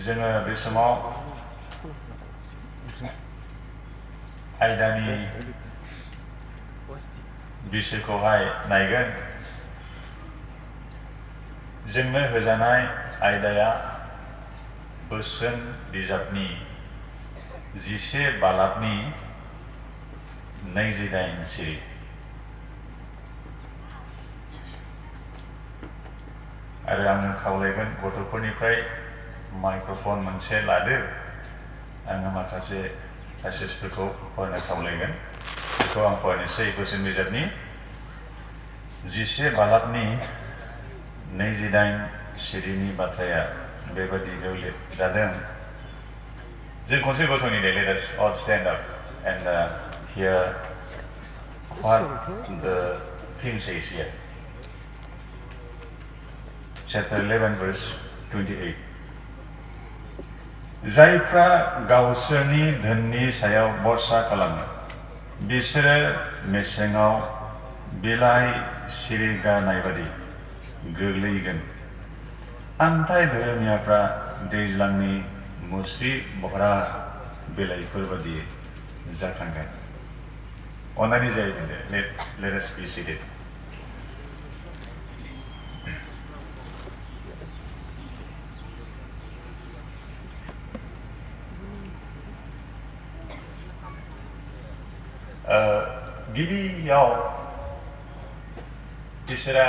जोङो बे समाव आयदानि बिसयखौहाय नायगोन। जोंनो होजानाय आयदाया बोसोन बिजाबनि 11 बालाबनि 28 सिरि। आरो आङो खावलायगोन गथ'फोरनिफ्राय माइक्र'फन मोनसे लादो। आङो माखासे पेसेजफोरखौ फरायनो खावलायगोन। बेखौ आं फरायनोसै। बोसोन बिजाबनि 11 बालाबनि 28 सिरिनि बाथ्राया बेबादिनो लिरजादों। जों खनसे गसंनि let us all stand up and hear what the theme says here. Chapter 11 verse 28. जायफ्रा गावसोरनि धोननि सायाव भरसा खालामो बिसोरो मेसेङाव बिलाइ सिरिगारनाय बादि गोग्लैगोन। आन्थाय धोरोमियाफ्रा दैज्लांनि मुस्रि बहरा बिलाइफोर बादि जाखांगोन। अननानै जाहैगोन। Let us be seated. गिबियाव इसोरा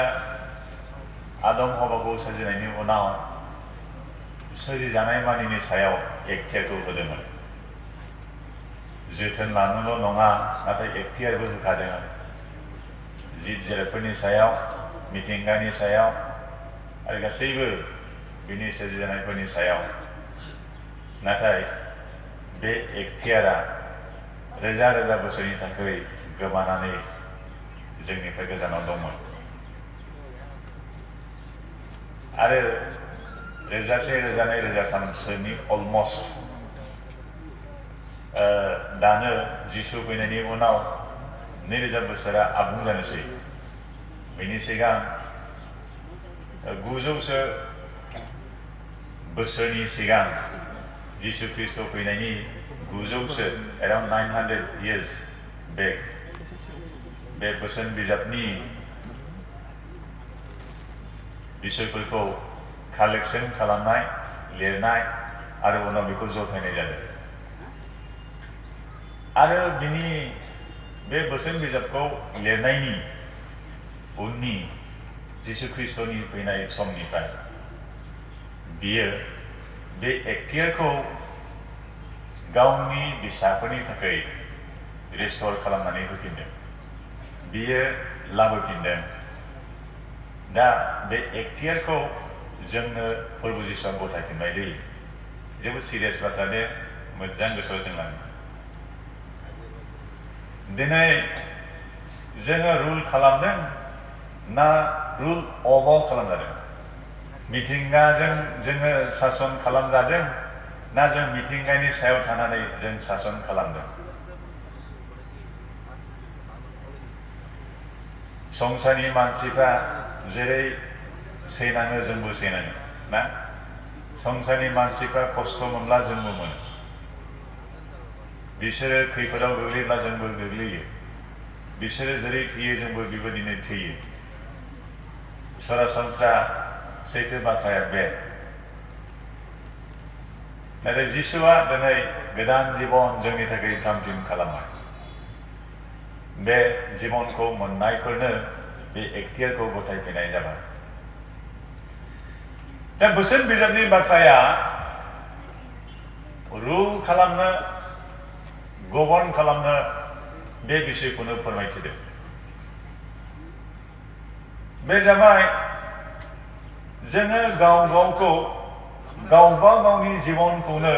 आदम हवाखौ सोरजिनायनि उनाव सोरजिजानाय मानिनि सायाव एक्टियारखौ होदोंमोन। जोथोन लानोल' नङा, नाथाय एक्टियारबो होखादों। जिब जुनारफोरनि सायाव, मिथिंगानि सायाव आरो गासैबो बिनि सोरजिजानायफोरनि सायाव। नाथाय बे एक्टियारा रोजा रोजा बोसोरनि थाखाय गोमानानै जोंनिफ्राय गोजानाव दंमोन। आरो रोजासे रोजानै रोजाथामसोनि अलमस्ट दानो जिसु फैनायनि उनाव 2000 बोसोरा आबुं जानोसै। बेनि सिगां 900सो बोसोरनि सिगां जिसु ख्रिस्ट' फैनायनि 900सो around 900 years back बे बोसोन बिजाबनि बिसयफोरखौ कालेक्सन खालामनाय, लिरनाय आरो उनाव बेखौ जथायनाय जादों। आरो बिनि बे बोसोन बिजाबखौ लिरनायनि उननि जिसु ख्रिस्ट'नि फैनाय समनिफ्राय बियो बे एक्टियारखौ गावनि फिसाफोरनि थाखाय रिस्ट'र खालामनानै होफिनदों। बियो लाबोफिनदों। दा बे एक्टियारखौ जोंनो फोरबु जिसुआ गथायफिनबाय दै। जोबोद सिरियास बाथ्रा दे, मोजां गोसोआव जों लानो। दिनै जोङो रुल खालामदों ना रुल अबाव खालामजादों? मिथिंगाजों जोङो सासन खालामजादों ना जों मिथिंगानि सायाव थानानै जों सासन खालामदों? संसारनि मानसिफ्रा जेरै सैनाङो जोंबो सैनाङो ना? संसारनि मानसिफ्रा खस्थ' मोनब्ला जोंबो मोनो। बिसोरो खैफोदाव गोग्लैब्ला जोंबो गोग्लैयो। बिसोरो जेरै थैयो जोंबो बेबायदिनो थैयो। सरासनस्रा सैथो बाथ्राया बे। नाथाय जिसुआ दिनै गोदान जिबन जोंनि थाखाय थामथिम खालामबाय। बे जिबनखौ मोननायफोरनो बे एक्टियारखौ गथायफिननाय जाबाय। दा बोसोन बिजाबनि बाथ्राया रुल खालामनो, गभर्न खालामनो बे बिसयखौनो फोरमायथिदों। बे जाबाय जोङो गाव गावखौ गावबा गावनि जिबनखौनो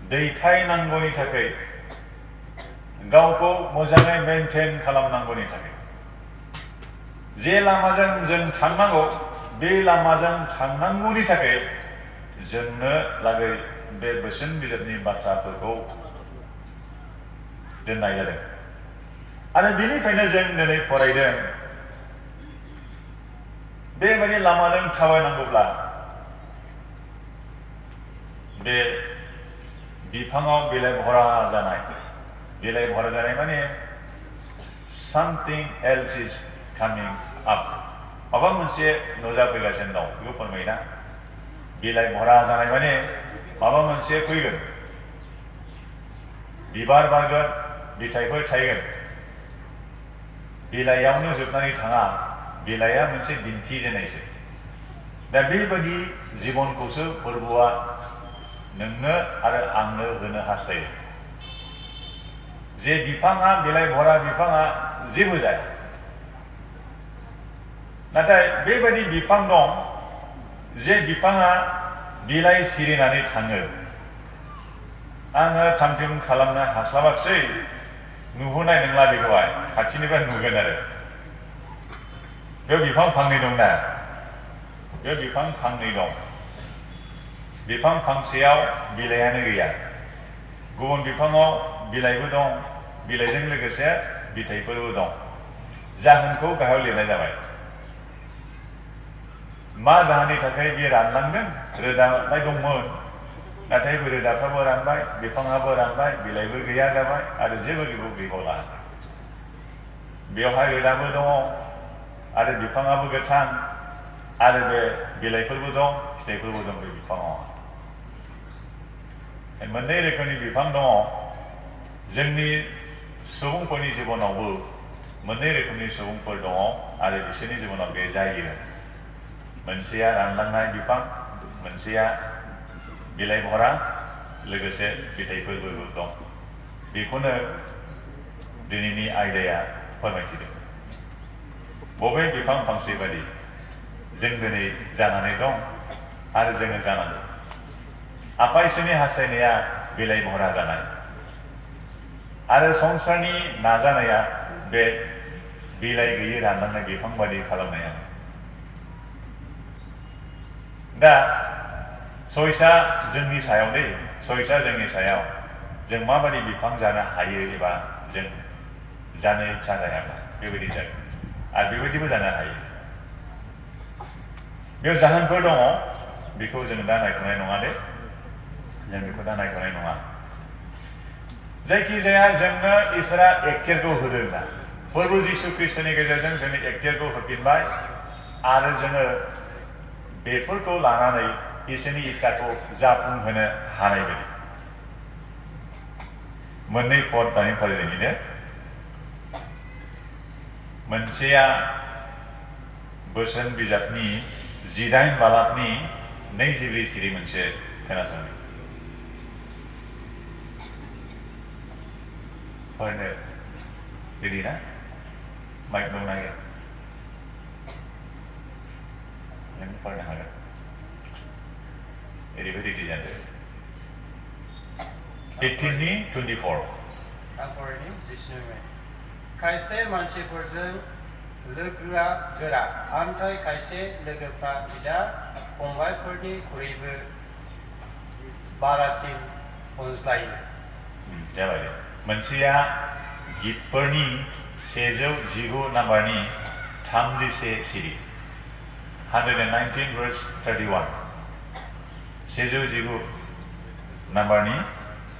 दैथायनांगौनि थाखाय, गावखौ मोजाङै मेनटेन खालामनांगौनि थाखाय, जे लामाजों जों थांनांगौ बे लामाजों थांनांगौनि थाखाय जोंनो लागै बे बोसोन बिजाबनि बाथ्राफोरखौ दोननाय जादों। आरो बेनिखायनो जों दिनै फरायदों बेबायदि लामाजों थाबायनांगौब्ला बे बिफाङाव बिलाइ भरा जानाय माने something else is coming up माबा मोनसे नुजाफैगासिनो दं बेखौ फोरमायोना बिलाइ भरा जानाय माने माबा मोनसे फैगोन बिबार बारगोन बिथाइफोर थायगोन बिलाइयावनो जोबनानै थाङा बिलाइया मोनसे दिन्थिजेननायसो दा बेबायदि जिबनखौसो फोरबुआ नोंनो आरो आंनो होनो हास्थायो जे बिफाङा बिलाइ भरा बिफाङा जेबो जाया नाथाय बेबायदि बिफां दं जे बिफाङा बिलाइ सिरिनानै थाङो आङो थामथिम खालामनो हास्लाबाखसै नुहुरनाय नंला बेखौहाय खाथिनिफ्राय नुगोन आरो बेयाव बिफां फांनै दंना बेयाव बिफां फांनै दं बिफां फांसेयाव बिलाइयानो गैया गुबुन बिफाङाव बिलाइबो दं बिलाइजों लोगोसे बिथाइफोरबो दं जाहोनखौ गाहायाव लिरनाय जाबाय मा जाहोननि थाखाय बियो रानलांदों रोदानाय दंमोन नाथाय बे रोदाफ्राबो रानबाय बिफाङाबो रानबाय बिलाइबो गैया जाबाय आरो जेबो गैबावला बेवहाय रोदाबो दङ आरो बिफाङाबो गोथां आरो बे बिलाइफोरबो दं फिथाइफोरबो दं बे बिफाङाव मोननै रोखोमनि बिफां दङ जोंनि सुबुंफोरनि जिबनावबो मोननै रोखोमनि सुबुंफोर दङ आरो बिसोरनि जिबनाव बे जायो मोनसेया रानलांनाय बिफां मोनसेया बिलाइ भरा लोगोसे फिथाइफोरबो दं बेखौनो दिनैनि आयदाया फोरमायथिदों बबे बिफां फांसे बायदि जों दिनै जानानै दं आरो जोङो जानांगौ आफा इसोरनि हास्थायनाया बिलाइ भरा जानाय आरो संसारनि नाजानाया बे बिलाइ गैयै रानलांनाय बिफां बायदि खालामनाया दा चइसआ जोंनि सायाव दै चइसआ जोंनि सायाव जों माबायदि बिफां जानो हायो एबा जों जानो इच्छा जायाब्ला बेबायदि जागोन आरो बेबायदिबो जानो हायो बेयाव जाहोनफोर दङ बेखौ जों दा नायथ'नाय नङा दे जों बेखौ दा नायथ'नाय नङा जायखिजाया जोंनो इसोरा एक्टियारखौ होदों ना प्रभु जिसु ख्रिस्ट'नि गेजेरजों जोंनि एक्टियारखौ होफिनबाय आरो जोङो बेफोरखौ लानानै इसोरनि इच्छाखौ जाफुंहोनो हानाय बायदि मोननै पद दानि फरायनायनिनो मोनसेया बोसोन बिजाबनि 18 बालाबनि 22 सिरि मोनसे खोनासंनि फरायनो रेडि ना माइक दं ना गैया नों फरायनो हागोन ओरैबायदि रेडि जादों 18नि 24 आं फरायनि जिस्नुनि खायसे मानसिफोरजों लोगोआ गोरा आमथाय खायसे लोगोफ्रा बिदा फंबायफोरनिख्रुइबो बारासिन अनज्लायो जाबाय मोनसेया गितफोरनि 119 नाम्बारनि 31 सिरि 119 verse 31 119 नाम्बारनि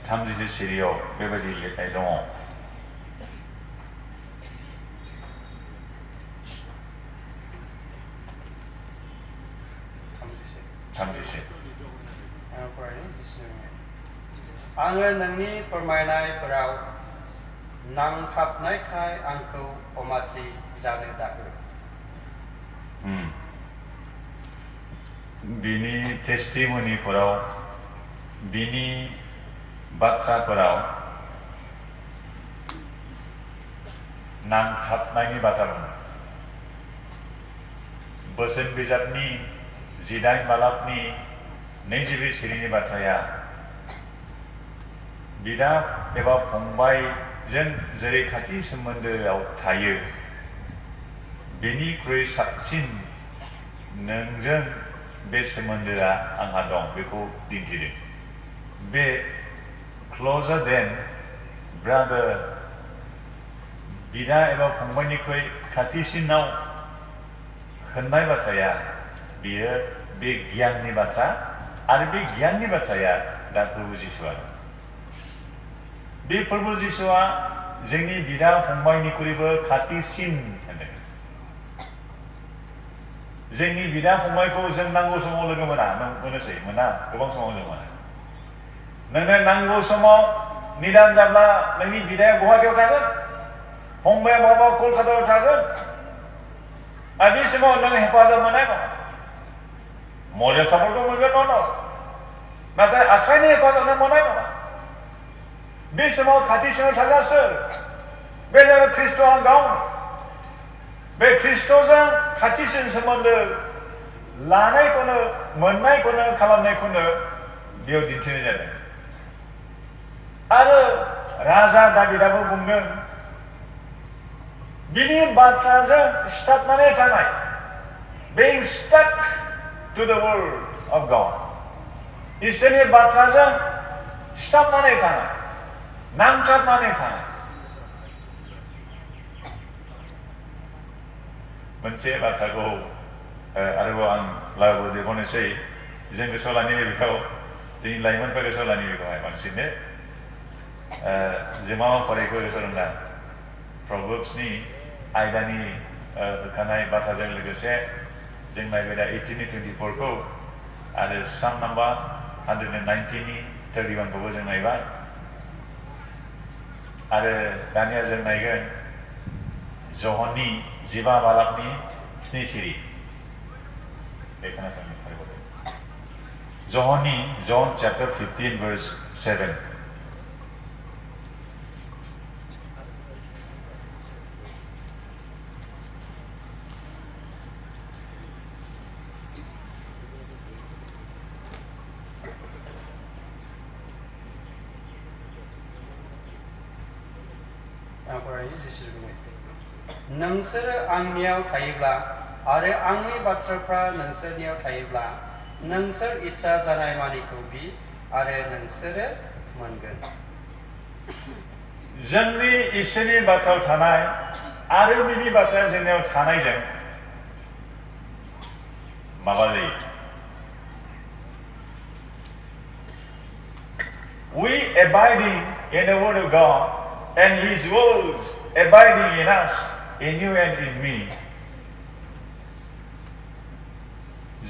31 सिरियाव बेबायदि लिरनाय दङ आङो नोंनि फोरमायनायफोराव नांथाबनायखाय आंखौ अमासि जानो दाहो बिनि टेस्टिमनिफोराव बिनि बाथ्राफोराव नांथाबनायनि बाथ्रा बुङो बोसोन बिजाबनि 18 बालाबनि 22 सिरिनि बाथ्राया बिदा एबा फंबायजों जेरै खाथि सोमोन्दोआव थायो बेनिख्रुइ साबसिन नोंजों बे सोमोन्दोआ आंहा दं बेखौ दिन्थिदों बे closer than brother बिदा एबा फंबायनिख्रुइ खाथिसिनाव होननाय बाथ्राया बियो बे गियाननि बाथ्रा आरो बे गियाननि बाथ्राया दा प्रभु जिसुआ बे प्रभु जिसुआ जोंनि बिदा फंबायनिख्रुइबो खाथिसिन होनदों जोंनि बिदा फंबायखौ जों नांगौ समाव लोगो मोना गोबां समाव जों मोना नोंनो नांगौ समाव निदान जाब्ला नोंनि बिदाया गुवाहाटीयाव थागोन फंबाया बहाबा कलकातायाव थागोन आरो बे समाव नों हेफाजाब मोननाय नङा मरेल सापर्टखौ मोनगोन नङा नाथाय आखाइनि हेफाजाब नों मोननाय नङा बे समाव खाथिसिनाव थाग्रा सोर बे जाबाय ख्रिस्ट'आ गावनो बे ख्रिस्ट'जों खाथिसिन सोमोन्दो लानायखौनो मोननायखौनो खालामनायखौनो बेयाव दिन्थिनाय जादों आरो राजा दाबिदाबो बुंदों बिनि बाथ्राजों सिथाबनानै थानाय being stuck to the word of God इसोरनि बाथ्राजों सिथाबनानै थानाय नांथाबनानै थानाय मोनसे बाथ्राखौ आरोबाव आं लाबोदेरबावनोसै जों गोसोआव लानि बेखौ जोंनि लाइमोनफोरा गोसोआव लानि बेखौहाय बांसिननो जों मा फरायखौ गोसोआव दं दा प्रभेब्सनि आयदानि होखानाय बाथ्राजों लोगोसे जों नायबाय दा 18-24 आरो साम नाम्बार 119 31 जों नायबाय आरो दानिया जों नायगोन जहननि 15 बालाकनि 7 सिरि बे खोनासंनो फरायबाय John chapter 15 verse 7 नोंसोरो आंनियाव थायोब्ला आरो आंनि बाथ्राफ्रा नोंसोरनियाव थायोब्ला नोंसोर इच्छा जानाय मानिखौ बि आरो नोंसोरो मोनगोन जोंनि इसोरनि बाथ्रायाव थानाय आरो बिनि बाथ्राया जोंनियाव थानायजों माबा जायो We abiding in the word of God and his words abiding in us in you and in me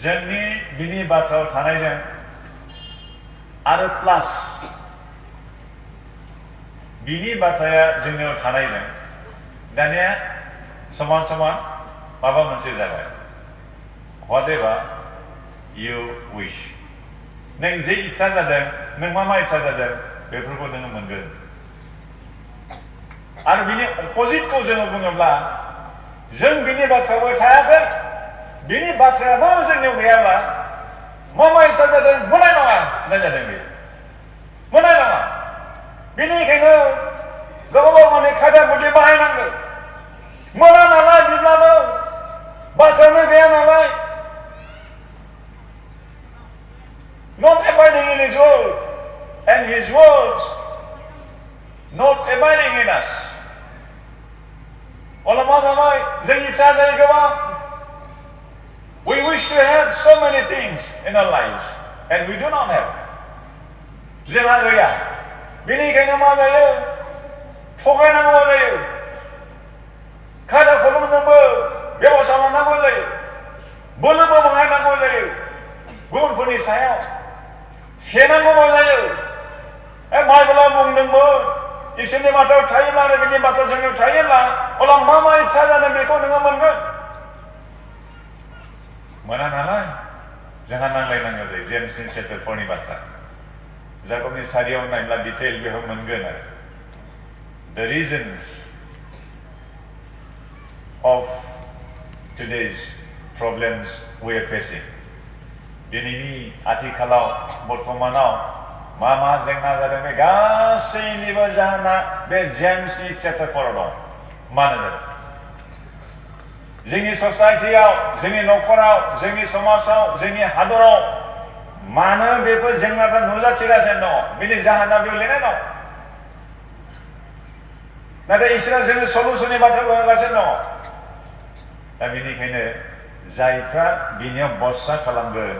जोंनि बिनि बाथ्रायाव थानायजों आरो प्लास बिनि बाथ्राया जोंनियाव थानायजों दानिया समान समान माबा मोनसे जाबाय whatever you wish नों जे इच्छा जादों नों मा इच्छा जादों बेफोरखौ नों मोनगोन आरो बिनि अपोजिटखौ जोङो बुङोब्ला जों बिनि बाथ्रायावबो थायाखै बिनि बाथ्रायाबो जोंनियाव गैयाब्ला मा इच्छा जादों मोननाय नङा होननाय जादों बे मोननाय नङा बेनिखायनो गावबा गावनि खायदा बुद्धि बाहायनांगौ मोना नालाय बिब्लाबो बाथ्रायानो गैया नालाय not abiding in his word and his words not abiding in us अब्ला मा जाबाय जोंनि इच्छा जायो गोबां We wish to have so many things in our lives and we do not have जोंहा गैया बेनिखायनो मा जायो थगायनांगौ जायो खायदा खलमजोंबो बेबस्था लानांगौ जायो बोलोबो बाहायनांगौ जायो गुबुनफोरनि सायाव सेनांगौबो जायो बाइबेला बुंदोंमोन इसोरनि बाथ्रायाव थायोब्ला आरो बिनि बाथ्रा जोंनियाव थायोब्ला अब्ला मा इच्छा जादों बेखौ नोङो मोनगोन मोना नालाय जोंहा नांलायनांगौ जायो जेम्सनि चेप्टार 4 नि बाथ्रा जाकबनि सारियाव नायब्ला डिटेल बेयाव मोनगोन आरो the reasons of today's problems we are facing दिनैनि आथिखालाव बर्तमानाव मा जेंना जादों बे गासैनिबो जाहोना बे जेम्सनि चेप्टार 4 आव दं मानो जादों जोंनि ससाइटियाव जोंनि न'खराव जोंनि समाजाव जोंनि हादराव मानो बेफोर जेंनाफ्रा नुजाथिगासिनो दङ बेनि जाहोना बेयाव लिरनाय दं नाथाय इसोरा जोंनो सलुसननि बाथ्राखौ होगासिनो दङ दा बेनिखायनो जायफ्रा बिनियाव भरसा खालामगोन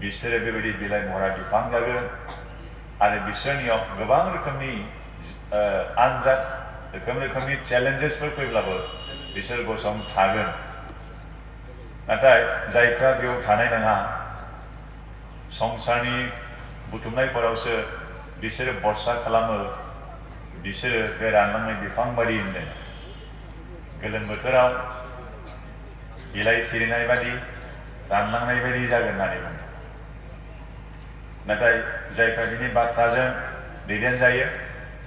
बिसोरो बेबायदि बिलाइ महरा बिफां जागोन आरो बिसोरनियाव गोबां रोखोमनि आनजाद रोखोमनि चेलेन्जेसफोर फैब्लाबो बिसोर गसंथागोन। नाथाय जायफ्रा बेयाव थानाय नङा संसारनि बुथुमनायफोरावसो बिसोरो भरसा खालामो, बिसोरो बे रानलांनाय बिफां बादि होनदों। गोलोम बोथोराव बिलाइ सिरिनाय बादि रानलांनाय बादि जागोन होननानै बुंदों। नाथाय जायफ्रा बिनि बाथ्राजों दैदेनजायो,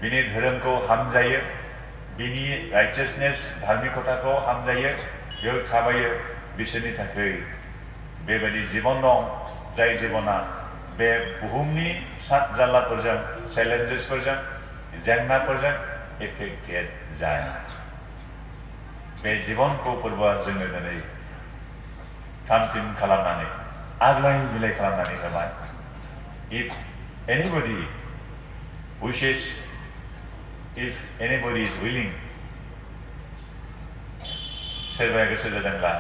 बिनि धोरोमखौ हामजायो, बिनि राइटियासनेस धार्मिकताखौ हामजायो, बेयाव थाबायो, बिसोरनि थाखाय बेबायदि जिबन दं जाय जिबना बे बुहुमनि सात जाल्लाफोरजों चेलेन्जेसफोरजों जेंनाफोरजों एफेक्टेड जाया। बे जिबनखौ फोरबोआ जोंनो दिनै थामथिम खालामनानै आग्लाय बिलाइ खालामनानै होबाय। If anybody wishes, if anybody is willing, सोरबाया गोसो जादोंब्ला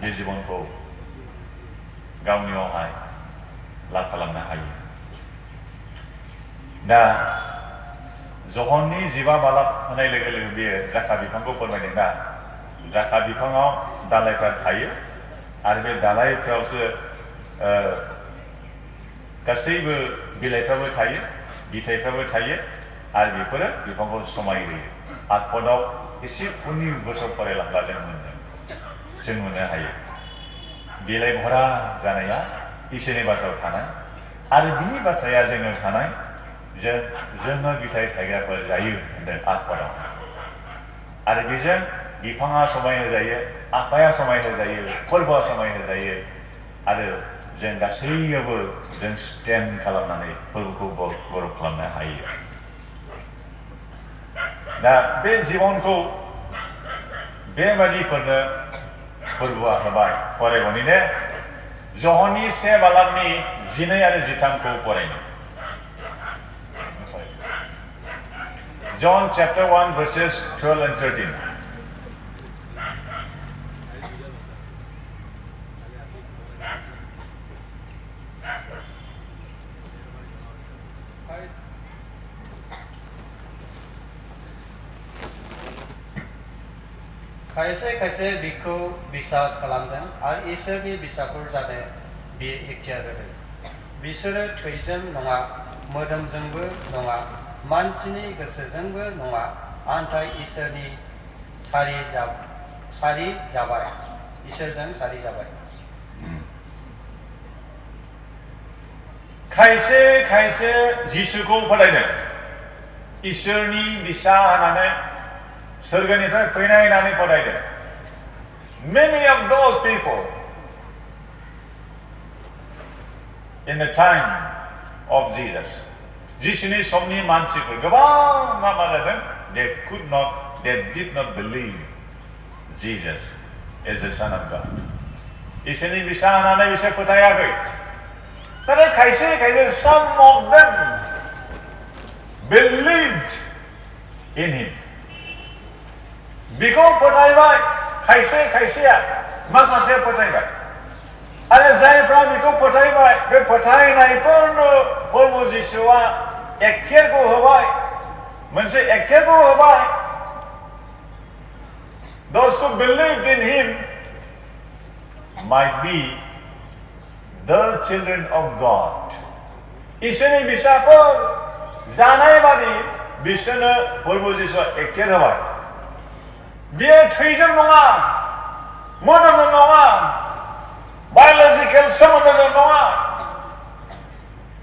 बे जिबनखौ गावनियावहाय लाब खालामनो हायो। दा जहननि 15 बालाब होनाय लोगो लोगो बेयो जाखा बिफांखौ फोरमायदों। दा जाखा बिफाङाव दालाइफ्रा थायो आरो बे दालाइफ्रावसो गासैबो बिलाइफ्राबो थायो, बिथाइफ्राबो थायो आरो बेफोरो बिफांखौ समायहोयो। आटपदाव एसे उननि बोसोर फरायलांब्ला जों मोननो हायो बिलाइ भरा जानाया इसोरनि बाथ्रायाव थानाय आरो बिनि बाथ्राया जोंनाव थानाय, जोङो बिथाइ थायग्राफोर जायो होनदों आटपदाव। आरो बेजों बिफाङा समायहो जायो, आफाया समायहो जायो, फोरबोआ समायहो जायो आरो जों गासैयावबो जों स्टेन्ड खालामनानै फोरबोखौ बर' खालामनो हायो। दा बे जिबनखौ बेबादिफोरनो फोरबोआ होबाय। फरायबोनिनो जहननि 1 बालाबनि 12 आरो 13खौ फरायनो। John chapter 1 verses 12 and 13. खायसे बिखौ बिसास खालामदों आरो इसोरनि बिसाफोर जानो बियो इख्तियार होदों। बिसोरो थैजों नङा, मोदोमजोंबो नङा, मानसिनि गोसोजोंबो नङा, नाथाय इसोरनि सारि जाबाय, इसोरजों सारि जाबाय। खायसे जिसुखौ फोथायदों, इसोरनि बिसा होननानै सोरगोनिफ्राय फैनाय होननानै फोथायदों। Many of those people in the time of Jesus, जिसुनि समनि मानसिफोर गोबां मा जादों? They did not believe Jesus is the Son of God. इसोरनि बिसा होननानै बिसोर फोथायाखै। नाथाय खायसे some of them believed in him. बिखौ फोथायबाय, खायसेया माखासे फोथायबाय आरो जायफ्रा बिखौ फोथायबाय, बे फोथायनायफोरनो प्रभु जिसुआ एक्टियारखौ होबाय, मोनसे एक्टियारखौ होबाय। Those who believed in him might be the children of God. इसोरनि बिसाफोर जानाय बादि बिसोरनो प्रभु जिसुआ एक्टियार होबाय। बियो थैजों नङा, मोदोमजों नङा, बाय'लजिकेल सोमोन्दोजों नङा,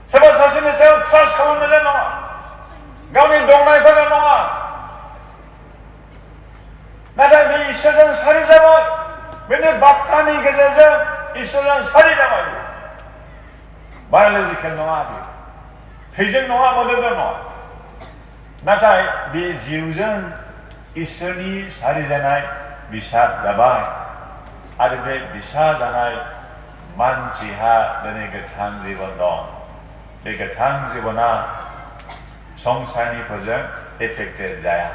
सोरबा सासेनि सायाव ट्रास्ट खालामनायजों नङा, गावनि दंनायफोरजों नङा, नाथाय बे इसोरजों सारि जाबाय। बेनि बाथ्रानि गेजेरजों इसोरजों सारि जाबाय। बाय'लजिकेल नङा, बियो थैजों नङा, मोदोमजों नङा, नाथाय बे जिउजों इसोरनि सारि जानाय बिसा जाबाय आरो बे बिसा जानाय मानसिहा दिनै गोथां जिबन दं। बे गोथां जिबना संसारनिफोरजों एफेक्टेड जाया,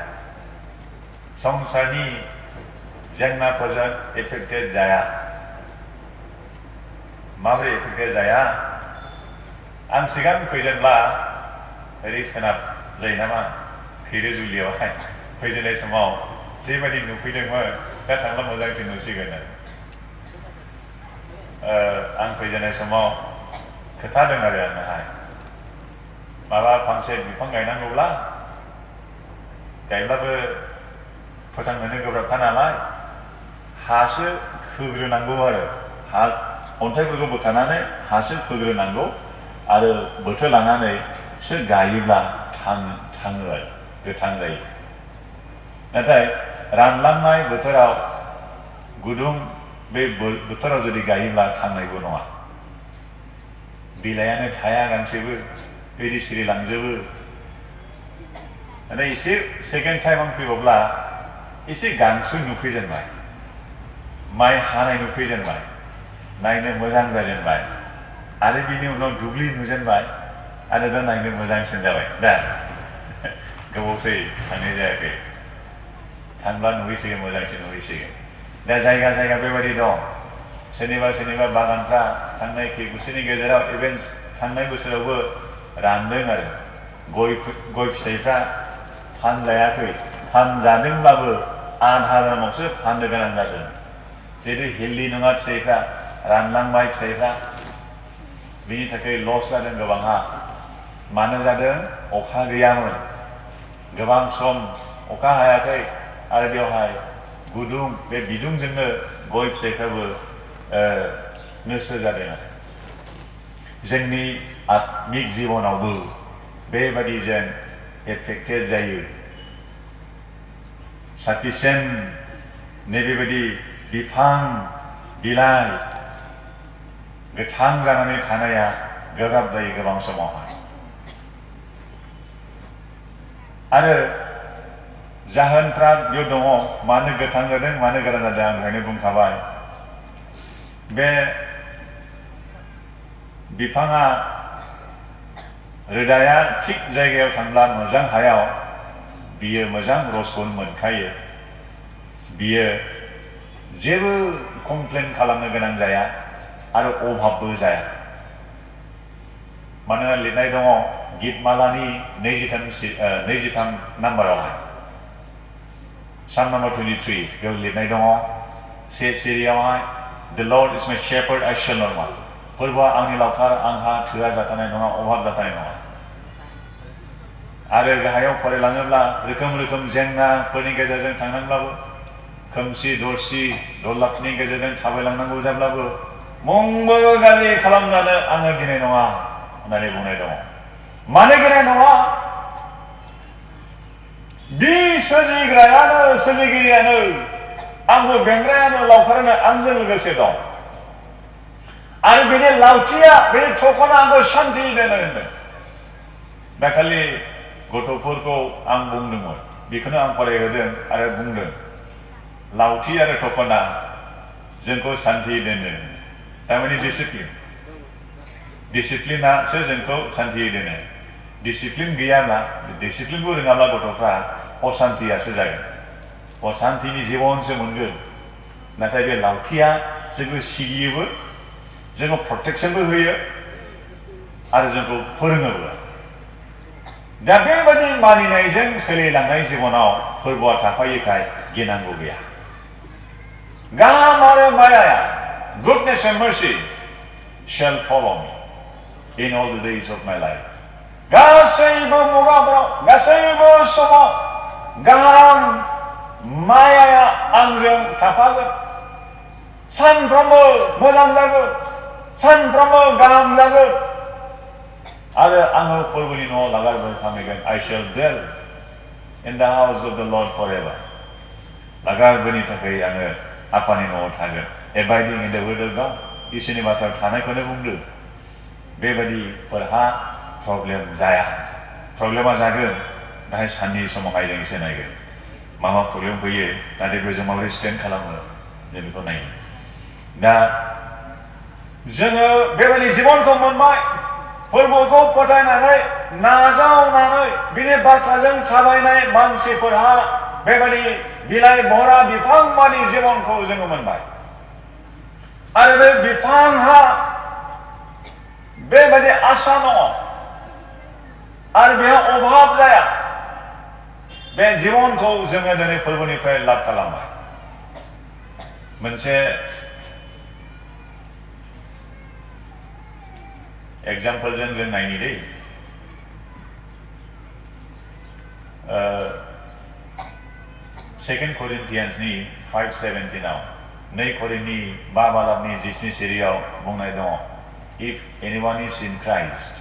संसारनि जेंनाफोरजों एफेक्टेड जाया। माबोरै एफेक्टेड जाया? आं सिगां फैजेनब्ला ओरै सोनाब जायो नामा खैरो जुलियावहाय फैजेननाय समाव जेबायदि नुफैदोंमोन दा थांब्ला मोजांसिन नुसिगोन आं फैजेननाय समाव खोथादों आरो आंनोहाय माबा फांसे बिफां गायनांगौब्ला गायब्लाबो फोथांनोनो गोब्राबखा नालाय हासो खोग्रोनांगौ आरो हा अन्थाइफोरखौ बोखानानै हासो खोग्रोनांगौ आरो बोथोर लानानैसो गायोब्ला थाङो आरो गोथां जायो नाथाय रानलांनाय बोथोराव गुदुं बे बोथोराव जुदि गायोब्ला थांनायबो नङा बिलाइयानो थाया गांसेबो बिदि सिरिलांजोबो नाथाय एसे सेकेन्ड टाइम आं फैबावब्ला एसे गांसो नुफैजेनबाय माइ हानाय नुफैजेनबाय नायनो मोजां जाजेनबाय आरो बिनि उनाव दुब्लि नुजेनबाय आरो दा नायनो मोजांसिन जाबाय दा गोबावसै थांनाय जायाखै थांब्ला नुहैसिगोन मोजांसिन नुहैसिगोन दा जायगा जायगा बेबायदि दं सोरनिबा बागानफ्रा थांनाय खै बोसोरनि गेजेराव इभेन थांनाय बोसोरावबो रानदों आरो गय फिथाइफ्रा फानजायाखै फानजादोंब्लाबो आधा दामावसो फाननो गोनां जादों जेरै हेल्दि नङा फिथाइफ्रा रानलांबाय फिथाइफ्रा बिनि थाखाय लस जादों गोबांहा मानो जादों अखा गैयामोन गोबां सम अखा हायाखै आरो बेवहाय गुदुं बे बिदुंजोंनो गय फिथाइफ्राबो नस्थ' जादों आरो जोंनि आत्मिक जिबनावबो बेबादि जों एफेक्टेड जायो साफिसियेन्ट नैबेबायदि बिफां बिलाइ गोथां जानानै थानाया गोब्राब जायो गोबां समावहाय आरो जाहोनफ्रा बेयाव दङ मानो गोथां जादों मानो गोरान जादों आं दहायनो बुंखाबाय बे बिफाङा रोदाया थिग जायगायाव थांब्ला मोजां हायाव बियो मोजां रसखौ मोनखायो बियो जेबो कमप्लेन खालामनो गोनां जाया आरो अभाबबो जाया मानोना लिरनाय दङ गितमालानि 23 नाम्बारावहाय Psalm number 23 बेयाव लिरनाय दङ से सिरियावहाय The Lord is my shepherd, I shall not want. फोरबोआ आंनि लावखार आंहा थोआ जाथारनाय नङा अभाब जाथारनाय नङा आरो गाहायाव फरायलाङोब्ला रोखोम जेंनाफोरनि गेजेरजों थांनांब्लाबो खोमसि दरसि दरलापनि गेजेरजों थाबायलांनांगौ जाब्लाबो मुंबो गाज्रि खालामजानो आङो गिनाय नङा होननानै बुंनाय दङ मानो गिनाय नङा बि सोरजिगिरियानो आंबो बेंग्रायानो लावखारानो आंजों लोगोसे दं आरो बेनि लावथिया बे थखना आंखौ सान्थि दोनो होनदों दाखालि गथ'फोरखौ आं बुंदोंमोन बेखौनो आं फरायहोदों आरो बुंदों लावथि आरो थखना जोंखौ सान्थि दोनो थारमाने डिसिप्लिनासो जोंखौ सान्थि दोनो डिसिप्लिन गैयाब्ला डिसिप्लिनबो रोङाब्ला गथ'फ्रा असान्थियासो जागोन असान्थिनि जिबनसो मोनगोन नाथाय बे लावथिया जोंखौ सिगियोबो जोंखौ प्रटेक्सनबो होयो आरो जोंखौ फोरोङोबो दा बेबायदि मानिनायजों सोलिलांनाय जिबनाव फोरबोआ थाफायोखाय गिनांगौ गैया गाहाम आरो मायाया goodness and mercy shall follow me in all the days of my life गासैबो मुगाफोराव गासैबो समाव गाहाम मायाया आंजों थाफागोन सानफ्रोमबो मोजां जागोन सानफ्रोमबो गाहाम जागोन आरो आङो फोरबोनि न'आव लागारबाय थामैगोन I shall dwell in the house of the Lord forever लागारबोनि थाखाय आङो आफानि न'आव थागोन abiding in the word of God इसोरनि बाथ्रायाव थानायखौनो बुंदों बेबायदिफोरहा प्रब्लेम जाया प्रब्लेमा जागोन नाथाय साननि समावहाय जों एसे नायगोन मा प्रब्लेम फैयो नाथाय बेजों माबोरै स्टेन्ड खालामो जों बेखौ नायगोन दा जोङो बेबायदि जिबनखौ मोनबाय फोरबोखौ फोथायनानै नाजावनानै बिनि बाथ्राजों थाबायनाय मानसिफोरहा बेबायदि बिलाइ बहरा बिफां बादि जिबनखौ जोङो मोनबाय आरो बे बिफांहा बेबायदि आसा दङ आरो बेहा अभाब जाया बे जिबनखौ जोङो दिनै फोरबोनिफ्राय लाब खालामबाय मोनसे एग्जाम्पलजों जों नायनि दै सेकेन्ड करिन्थियान्सनि 5:17 आव 2 करिन्थनि 5 बालाबनि 10 सिरियाव बुंनाय दङ if anyone is in Christ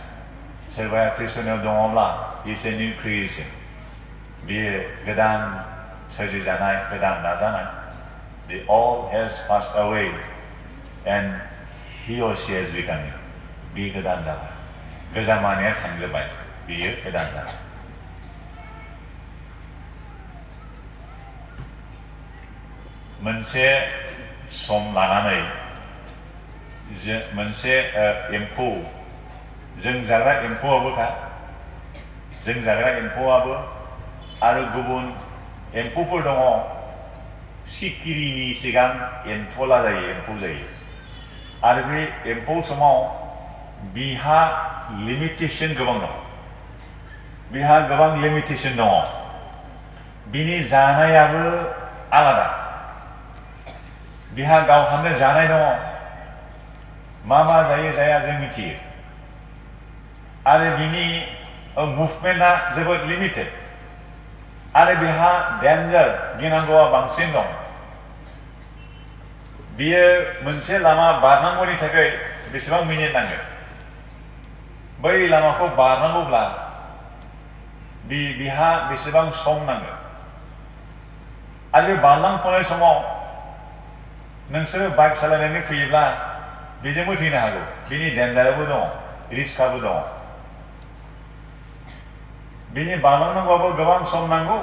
सोरबाया ख्रिस्ट'नियाव दङब्ला इज ए निउ क्रिएशन बेयो गोदान सोरजिजानाय गोदान दाजानाय the all has passed away and he or she has become new बे गोदान जाबाय गोजामानिया थांजोबबाय बेयो गोदान जाबाय मोनसे सम लानानै मोनसे एम्फौ जों जाग्रा एम्फौआबोखा जों जाग्रा एम्फौआबो आरो गुबुन एम्फौफोर दङ सिखिरिनि सिगां एम्फौला जायो एम्फौ जायो आरो बे एम्फौ समाव बिहा लिमिटेशन गोबां दं बिहा गोबां लिमिटेशन दङ बिनि जानायाबो आलादा बिहा गावहानो जानाय दङ मा जायो जाया जों मिथियो आरो बिनि मुभमेन्टआ जोबोद लिमिटेड आरो बिहा डेन्जार गिनांगौआ बांसिन दं बियो मोनसे लामा बारनांगौनि थाखाय बेसेबां मिनिट नांगोन बै लामाखौ बारनांगौब्ला बिहा बेसेबां सम नांगोन आरो बे बारलांफुनाय समाव नोंसोरो बाइक सालायनानै फैयोब्ला बेजोंबो थैनो हागौ बिनि डेन्जाराबो दङ रिस्कआबो दङ बिनि बारलांनांगौआबो गोबां सम नांगौ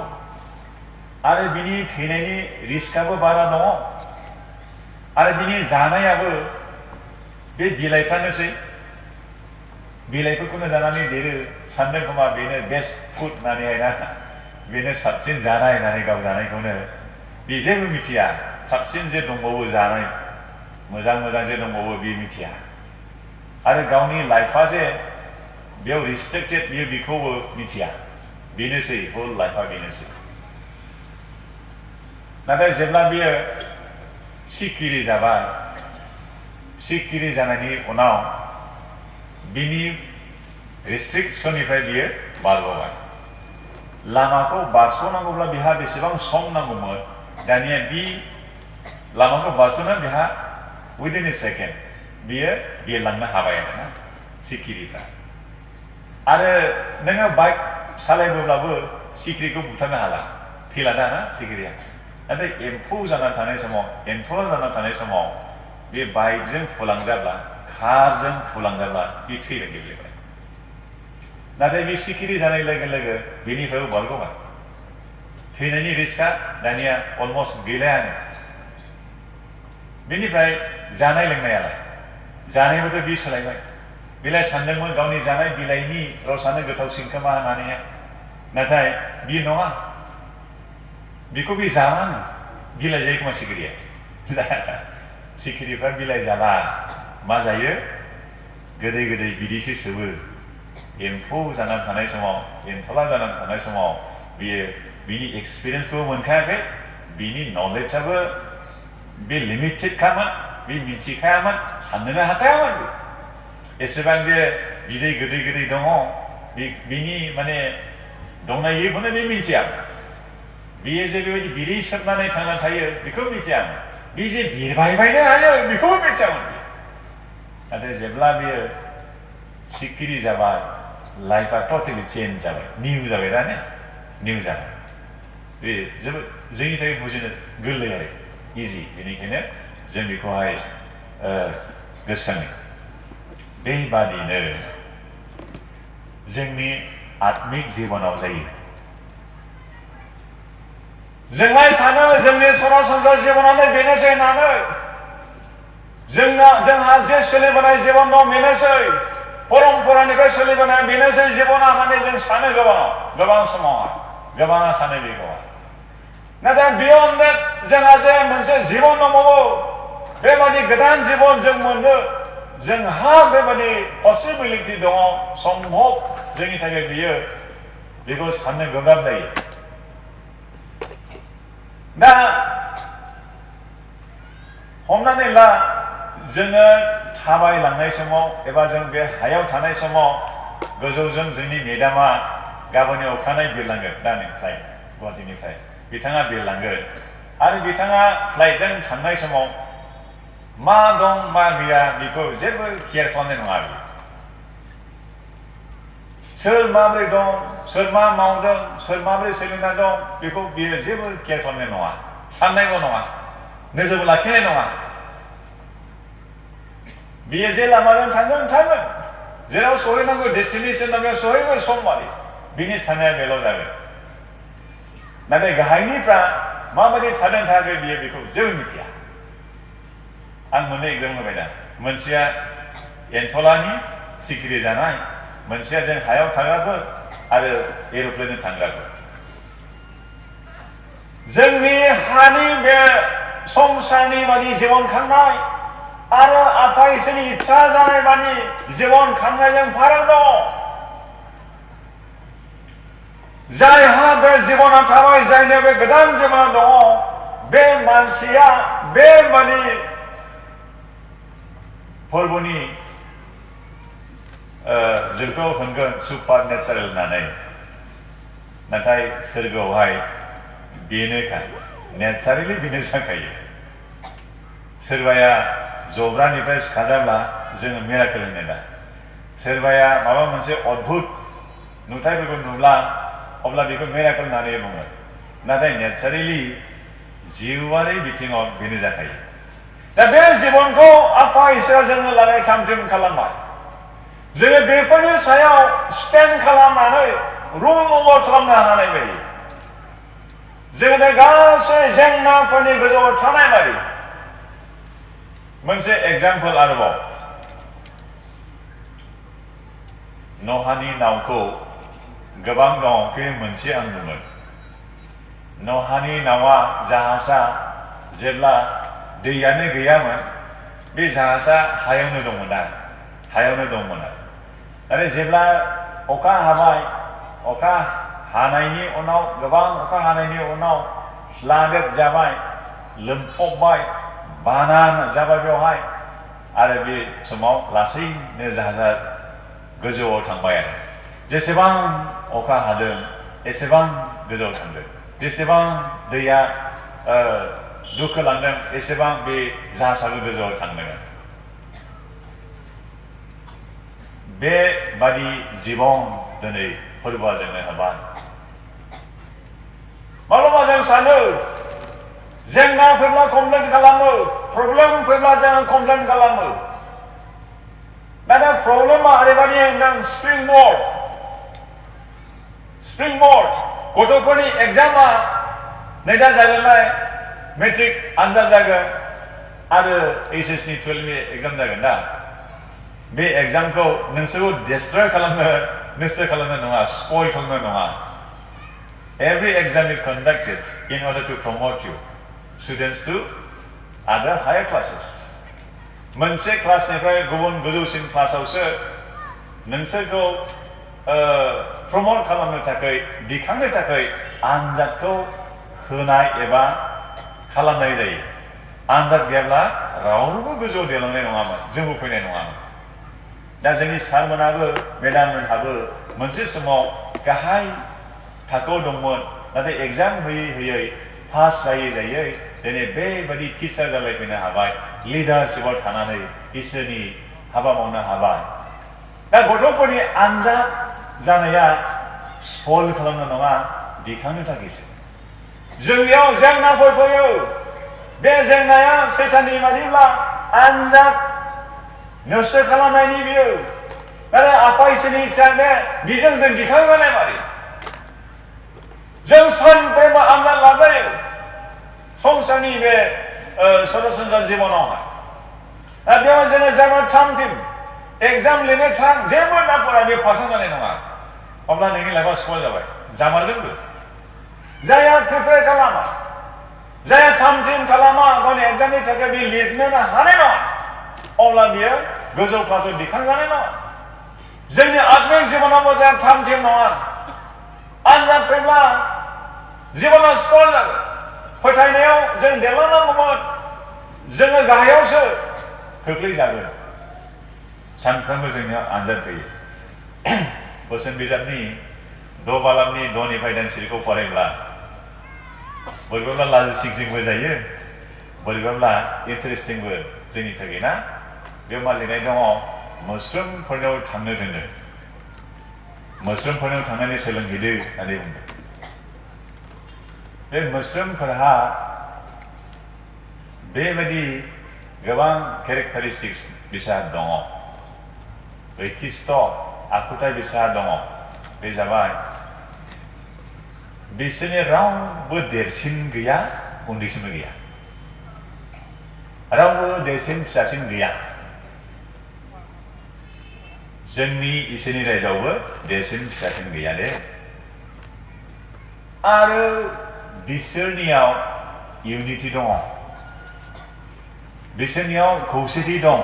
आरो बिनि थैनायनि रिस्कआबो बारा दङ आरो बिनि जानायाबो बे बिलाइफ्रानोसै बिलाइफोरखौनो जानानै देरो सानदों खोमा बेनो बेस्ट फुड होननानैहाय ना बेनो साबसिन जानाय होननानै गाव जानायखौनो बे जेबो मिथिया साबसिन जे दंबावो जानाय मोजां जे दंबावो बे मिथिया आरो गावनि लाइफआ जे बेयाव रिस्ट्रिक्टेड बियो बेखौबो मिथिया बेनोसै होल लाइफआ बेनोसै नाथाय जेब्ला बियो सिखिरि जाबाय सिखिरि जानायनि उनाव बिनि रेस्ट्रिक्शननिफ्राय बियो बारग'बाय लामाखौ बारस'नांगौब्ला बिहा बेसेबां सम नांगौमोन दानिया बि लामाखौ बारस'नो बिहा उइदिन ए सेकेन्ड बियो बिरलांनो हाबाय आरोना सिखिरिफ्रा आरो नोङो बाइक सालायबोब्लाबो सिखिरिखौ बुथारनो हाला थैलाना ना सिखिरिया नाथाय एम्फौ जानानै थानाय समाव एम्फौला जानानै थानाय समाव बे बाइकजों फुलांजाब्ला कारजों फुलांजाब्ला बे थैनो गेलेबाय नाथाय बे सिखिरि जानाय लोगो लोगो बेनिफ्रायबो बारग'बाय थैनायनि रिस्कआ दानिया अलमस्ट गैलायानो बेनिफ्राय जानाय लोंनायालाय जानायबोथ' बे सोलायबाय बिलाइ सानदोंमोन गावनि जानाय बिलाइनि रसानो गोथावसिन खोमा होननानै नाथाय बे नङा बेखौ बे जानाङो बिलाइ जायो खोमा सिखिरिया सिखिरिफ्रा बिलाइ जाला मा जायो गोदै बिदैसो सोबो एम्फौ जानानै थानाय समाव एम्फौला जानानै थानाय समाव बियो बिनि एक्सपिरियेन्सखौबो मोनखायाखै बिनि नलेजआबो बे लिमिटेडखामोन बे मिथिखायामोन साननोनो हाखायामोन एसेबां जे बिदै गोदै दङ बिनि माने दंना गैयैखौनो बे मिथियामोन बियो जे बेबायदि बिदै सोबनानै थांनानै थायो बेखौ मिथियामोन बे जे बिरबायबायनो हायो बेखौबो मिथियामोन नाथाय जेब्ला बियो सिखिरि जाबाय लाइफआ टटेलि चेन्ज जाबाय निउ जाबाय दा ने निउ जाबाय बे जोबोद जोंनि थाखाय बुजिनो गोरलै आरो इजि बेनिखायनो जों बेखौहाय गोसोखाङो बेबादिनो जोंनि आत्मिक जिबनाव जायो जोंलाय सानो जोंनि सरासनस्रा जिबनानो बेनोसै होननानै जोंहा जे सोलिबोनाय जिबन दं बेनोसै परम्परानिफ्राय सोलिबोनाय बेनोसै जिबना होननानै जों सानो गोबां समावहाय गोबाङा सानो बेखौहाय नाथाय बियन्ड देट जोंहा जे मोनसे जिबन दंबावो बेबादि गोदान जिबन जों मोननो जोंहा बेबादि पसिबिलिटि दङ सम्भब जोंनि थाखाय बियो बेखौ साननो गोब्राब जायो दा हमनानै ला जोङो थाबायलांनाय समाव एबा जों बे हायाव थानाय समाव गोजौजों जोंनि मेदामा गाबोननि अखानायै बिरलांगोन दानिफ्राय गुवाहाटीनिफ्राय बिथाङा बिरलांगोन आरो बिथाङा फ्लाइटजों थांनाय समाव मा दं मा गैया बेखौ जेबो केयार खालामनाय नङा बियो सोर माबोरै दं सोर मा मावदों सोर माबोरै सोलिना दं बेखौ बियो जेबो केयार खालामनाय नङा साननायबो नङा नोजोरबो लाखिनाय नङा बियो जे लामाजों थांगोन जेराव सहैनांगौ डेस्टिनेसन दं बेयाव सहैगोन समबादि बिनि साननाया बेल' जागोन नाथाय गाहायनिफ्रा माबायदि थादों थायाखै बियो बेखौ जेबो मिथिया आं मोननै एग्जाम होबाय दा मोनसेया एन्थलानि सिखिरि जानाय मोनसेया जों हायाव थाग्राफोर आरो एर'प्लेनजों थांग्राफोर जोंनि हानि बे संसारनि बादि जिबन खांनाय आरो आफा इसोरनि इच्छा जानाय बादि जिबन खांनायजों फाराग दं जायहा बे जिबना थाबाय जायनो बे गोदान जिबना दङ बे मानसिया बेबादि फोरबोनि जोंखौ होनगोन सुपार नेचारेल होननानै नाथाय सोरगोआवहाय बेनोखा नेचारेलि बेनो जाखायो सोरबाया जब्रानिफ्राय सिखाजाब्ला जोङो मिराकेल होनो दा सोरबाया माबा मोनसे अद्भुत नुथायफोरखौ नुब्ला अब्ला बेखौ मिराकेल होननानै बुङो नाथाय नेचारेलि जिउआरि बिथिङाव बेनो जाखायो दा बे जिबनखौ आफा इसोरा जोंनो लानाय थामथिम खालामबाय जोङो बेफोरनि सायाव स्टेन्ड खालामनानै रुल नम्बर खालामनो हानाय बायदि जोङो बे गासै जेंनाफोरनि गोजौआव थानाय बायदि मोनसे एग्जाम्पल आरोबाव नहानि नावखौ गोबां दं खिन्थु मोनसे आं बुंगोन नहानि नावा जाहाजा जेब्ला दैयानो गैयामोन बे जाहाजा हायावनो दंमोन आरो जेब्ला अखा हाबाय अखा हानायनि उनाव गोबां अखा हानायनि उनाव फ्लाडेड जाबाय लोमफबबाय बाना जाबाय बेवहाय आरो बे समाव लासैनो जाहाजा गोजौआव थांबाय आरो जेसेबां अखा हादों एसेबां गोजौआव थांदों जेसेबां दैया दुखोलांदों एसेबां बे जाहाजाबो गोजौआव थांदों बेबादि जिबन दिनै फोरबोआ जोंनो होबाय माब्लाबा जों सानो जेंना फैब्ला कमप्लेन खालामो प्रब्लेम फैब्ला जों कमप्लेन खालामो नाथाय प्रब्लेमा ओरैबायदि होनदों स्प्रिंबोर्ड गथ'फोरनि एग्जामा नै दा जागोनलाय मेट्रिक आनजाद जागोन आरो HSC 12नि एग्जाम जागोन दा बे एग्जामखौ नोंसोरखौ डिस्ट्रय खालामनो नङा स्पइल खालामनो नङा every exam is conducted in order to promote you students to other higher classes मोनसे क्लासनिफ्राय गुबुन गोजौसिन क्लासावसो नोंसोरखौ प्रमोट खालामनो थाखाय दिखांनो थाखाय आनजादखौ होनाय एबा खालामनाय जायो आनजाद गैयाब्ला रावबो गोजौआव देरलांनाय नङामोन जोंबो फैनाय नङामोन दा जोंनि सारमोनाबो मेडाममोनहाबो मोनसे समाव गाहाय थाखोआव दंमोन नाथाय एग्जाम होयै पास जायै दिनै बेबायदि टिचार जालायफैनो हाबाय लिडारशिपआव थानानै इसोरनि हाबा मावनो हाबाय दा गथ'फोरनि आनजाद जानाया स्पइल खालामनो नङा दिखांनो थाखायसो जोंनियाव जेंनाफोर फैयो बे जेंनाया सैताननि बादिब्ला आनजाद नस्थ' खालामनायनि बियो आरो आफा इसोरनि इच्छा बेजों जों दिखांजानाय मारै जों सानफ्रोमबो आनजाद लाजायो संसारनि बे सरासनस्रा जिबनावहाय दा बेयाव जोङो जेबो थामथिम एग्जाम लिरनो थां जेबो नाफोरा बे पारसेन्ट जानाय नङा अब्ला नोंनि लाइफआ स्पइल जाबाय जामारगोनबो जायहा प्रिपेयार खालामा जायहा थामथिम खालामा गावनि एग्जामनि थाखाय बे लिरनो हानाय नङा अब्ला बियो गोजौ फारसे दिखांजानाय नङा जोंनि आत्मिक जिबनावबो जों थामथिम नङा आनजाद फैब्ला जिबना स्कल जागोन फोथायनायाव जों देरलांनांगौमोन जोङो गाहायावसो खोख्लैजागोन सानफ्रोमबो जोंनियाव आनजाद फैयो बोसोन बिजाबनि द' बालाबनि द'निफ्राय दानसेखौ फरायब्ला बोरैबाब्ला लाजिसिंसिंबो जायो बोरैबाब्ला इन्टारेस्टिंबो जोंनि थाखाय ना बेयाव मा लिरनाय दङ मोस्रोमफोरनाव थांनो दोनदों मोस्रोमफोरनाव थांनानै सोलोंहैदो होननानै बुंदों बे मोस्रोमफोरहा बेबायदि गोबां केरेक्टारिस्टिक्स बिसाद दङ बैखिष्ट आखुथाय बिसाद दङ बे जाबाय बिसोरनि रावबो देरसिन गैया उन्दैसिनबो गैया रावबो देरसिन फिसासिन गैया जोंनि इसोरनि रायजोआवबो देरसिन फिसासिन गैया दे आरो बिसोरनियाव इउनिटि दङ बिसोरनियाव खौसेथि दं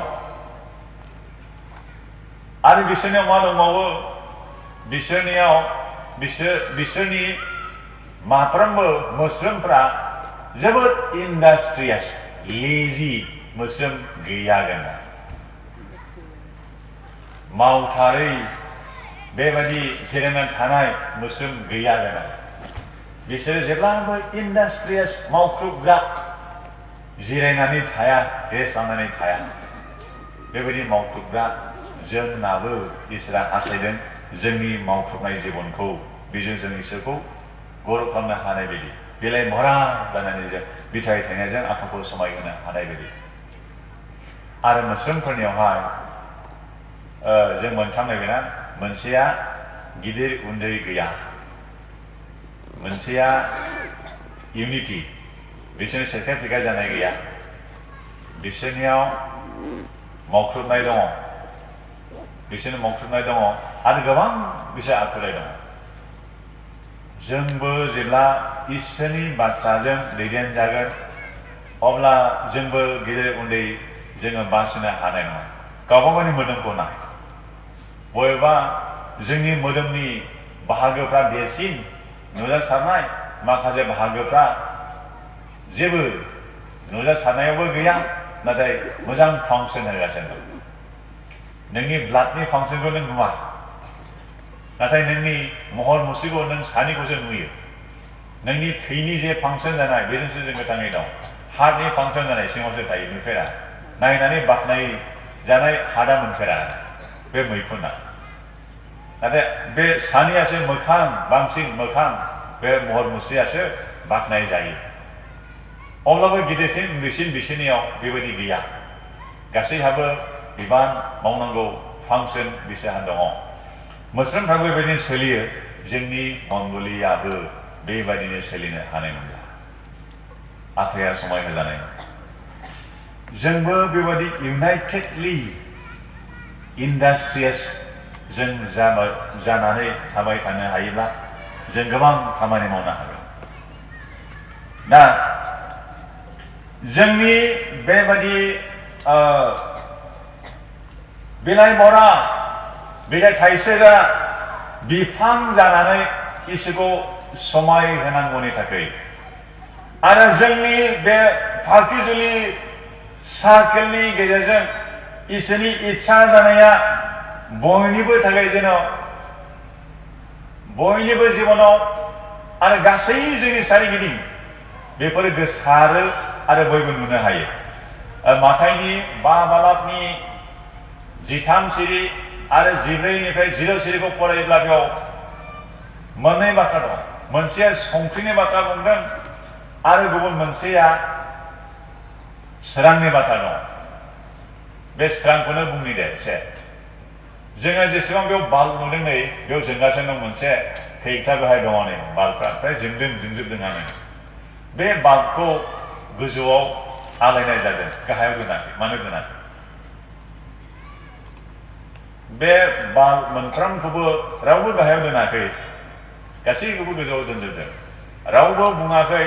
आरो बिसोरनियाव मा दंबावो बिसोरनि माफ्रोमबो मोस्रोमफ्रा जोबोद इन्डास्ट्रियास लेजि मोस्रोम गैया गोनां मावथारै बेबायदि जिरायनानै थानाय मोस्रोम गैया गोनां बिसोरो जेब्लाबो इन्डास्ट्रियास मावख्रुबग्रा जिरायनानै थाया रेस्ट लानानै थाया बेबायदि मावख्रुबग्रा जोंनाबो इसोरा हास्थायदों जोंनि मावख्रुबनाय जिबनखौ बेजों जों इसोरखौ गौरब खालामनो हानाय बायदि बिलाइ भरा जानानै जों बिथाइ थायनायजों आफाखौ समायहोनो हानाय बायदि आरो मोस्रोमफोरनियावहाय जों मोनथाम नायबायना मोनसेया गिदिर उन्दै गैया मोनसेया इउनिटि बिसोरनि सेरखाय फेरखाय जानाय गैया बिसोरनियाव मावख्रुबनाय दङ आरो गोबां बिसोर आखुथाय दङ जोंबो जेब्ला इसोरनि बाथ्राजों दैदेनजागोन अब्ला जोंबो गिदिर उन्दै जोङो बासिनो हानाय नङा गावबा गावनि मोदोमखौ नाय बबेबा जोंनि मोदोमनि बाहागोफ्रा देरसिन नुजासारनाय माखासे बाहागोफ्रा जेबो नुजासारनायावबो गैया नाथाय मोजां फांसन होगासिनो दं नोंनि ब्लाडनि फांसनखौ नों नुवा नाथाय नोंनि महर मुस्रिखौ नों सानिखौसो नुयो नोंनि थैनि जे फांसन जानाय बेजोंसो जों गोथाङै दं हार्टनि फांसन जानाय सिङावसो थायो नुफेरा नायनानै बाख्नाय जानाय हार्टआ मोनफेरा बे मैखुना नाथाय बे सानियासो बांसिन मोखां बे महर मुस्रियासो बाख्नाय जायो अब्लाबो गिदिरसिन उन्दैसिन बिसोरनियाव बेबायदि गैया गासैहाबो बिबान मावनांगौ फांसन बिसोरहा दङ मोस्रोमफ्राबो बेबायदिनो सोलियो जोंनि मंगलियाबो बेबायदिनो सोलिनो हानाय नंला आफाया समाय होजानाय जोंबो बेबायदि इउनाइटेडलि इन्डास्ट्रियास जों जानानै थाबाय थानो हायोब्ला जों गोबां खामानि मावनो हागोन दा जोंनि बेबायदि बिलाइ बरा बिलाइ थाइसेगा बिफां जानानै इसोरखौ समाय होनांगौनि थाखाय आरो जोंनि बे फाखिजुलि सार्केलनि गेजेरजों इसोरनि इच्छा जानाया बयनिबो थाखाय जेन बयनिबो जिबनाव आरो गासै जोंनि सारिगिदिं बेफोरो गोसारो आरो बयबो नुनो हायो माथाइनि 5 बालाबनि 13 सिरि आरो 14निफ्राय 0 सिरिखौ फरायोब्ला बेयाव मोननै बाथ्रा दं मोनसेया संख्रिनि बाथ्रा बुंदों आरो गुबुन मोनसेया सोरांनि बाथ्रा दं बे सोरांखौनो बुंनि दे एसे जोङो जेसेबां बेयाव बाल्ब नुदों नै बेयाव जोंगासिनो दं मोनसे खैथा बेहाय दङ नै बाल्बफ्रा फ्राय जोंजोबदोंआनो बे बाल्बखौ गोजौआव आलायनाय जादों गाहायाव दोनाखै मानो दोनाखै बे बाल्ब मोनफ्रोमखौबो रावबो गाहायाव दोनाखै गासैखौबो गोजौआव दोनजोबदों रावबो बुङाखै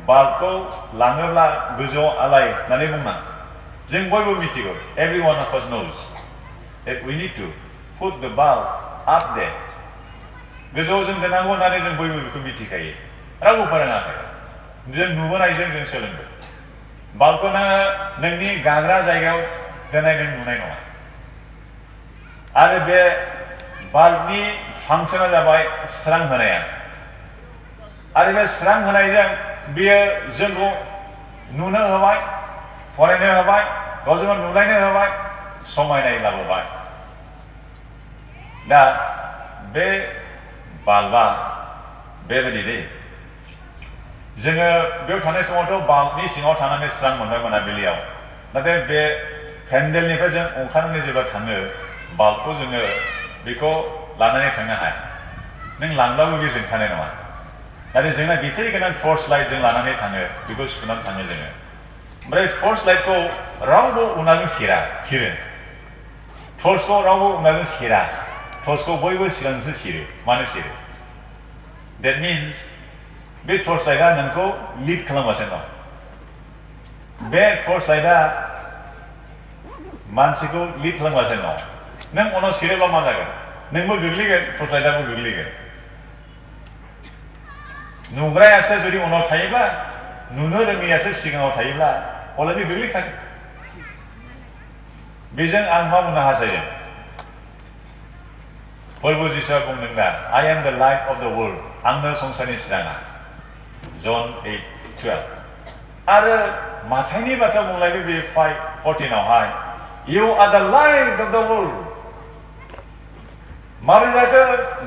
बाल्बखौ लाङोब्ला गोजौआव आलाय होननानै बुङा जों बयबो मिथिगौ every one of us knows that we need to put the bulb up there गोजौआव जों दोननांगौ होननानै जों बयबो बेखौ मिथिखायो रावबो फोरोङाखै जों नुबोनायजों जों सोलोंदों बाल्बखौ नोंनि गाग्रा जायगायाव दोननाय नों नुनाय नङा आरो बे बाल्बनि फांसना जाबाय स्रां होनाया आरो बे स्रां होनायजों बियो जोंखौ नुनो होबाय फरायनो होबाय गावजों गाव नुलायनो होबाय समायनाय लाबोबाय दा बे बाल्बा बेबायदि दै जोङो बेयाव थानाय समावथ' बाल्बनि सिङाव थानानै स्रां मोनबाय मोनाबिलियाव नाथाय बे पेन्डेलनिफ्राय जों ओंखारनानै जेब्ला थाङो बाल्बखौ जोङो बेखौ लानानै थांनो हाया नों लांब्लाबो बे जोंखानाय नङा नाथाय जोंना बेटारि गोनां टर्च लाइट जों लानानै थाङो बेखौ सुनानै थाङो जोङो ओमफ्राय टर्च लाइटखौ रावबो उनाजों सिरा सिरो टर्चखौ रावबो उनाजों सिरा टर्चखौ बयबो सिगांसो सिरो मानो सिरो that means बे टर्च लाइटआ नोंखौ लिड खालामगासिनो दं बे टर्च लाइटआ मानसिखौ लिड खालामगासिनो दं नों उनाव सिरोब्ला मा जागोन नोंबो गोग्लैगोन टर्च लाइटआबो गोग्लैगोन नुग्रायासो जुदि उनाव थायोब्ला नुनो रोङैयासो सिगाङाव थायोब्ला अब्ला बे गोग्लैखागोन बेजों आं मा बुंनो हास्थायदों प्रभु जिसुआ बुंदों दा I am the light of the world आंनो संसारनि सोराङा John 8:12 आरो माथाइनि बाथ्रा बुंलायबो बे 5:14 You are the light of the world माबोरै जाखो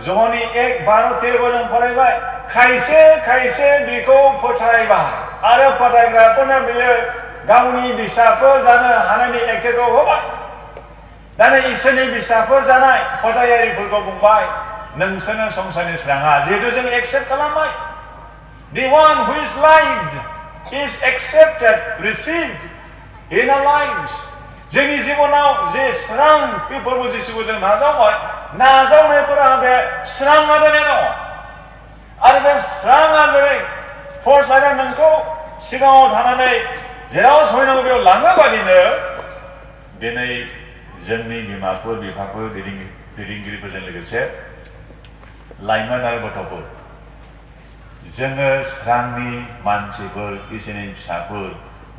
ज'नि 1:12-13 जों फरायबाय खायसे बेखौ फोथायबाय आरो फोथायग्राफोरनो बेयो गावनि फिसाफोर जानो हानायनि एक्टखौ होबाय दाना इसोरनि फिसाफोर जानाय फोथायारिफोरखौ बुंबाय नोंसोरनो संसारनि सोराङा जिहेतु जों एक्सेप्ट खालामबाय The one who is light is accepted, received in our lives. जोंनि जिबनाव जे स्रां बे प्रभु जिसुखौ जों नाजावबाय नाजावनायफोरा बे स्राङा दिनै दङ आरो बे स्राङा जेरै टर्च लाइटआ नोंखौ सिगाङाव थानानै जेराव सहैनांगौ बेयाव लाङो बादिनो दिनै जोंनि बिमाफोर बिफाफोर दैदेनगिरिफोरजों लोगोसे लाइमोन आरो गथ'फोर जोङो स्रांनि मानसिफोर इसोरनि फिसाफोर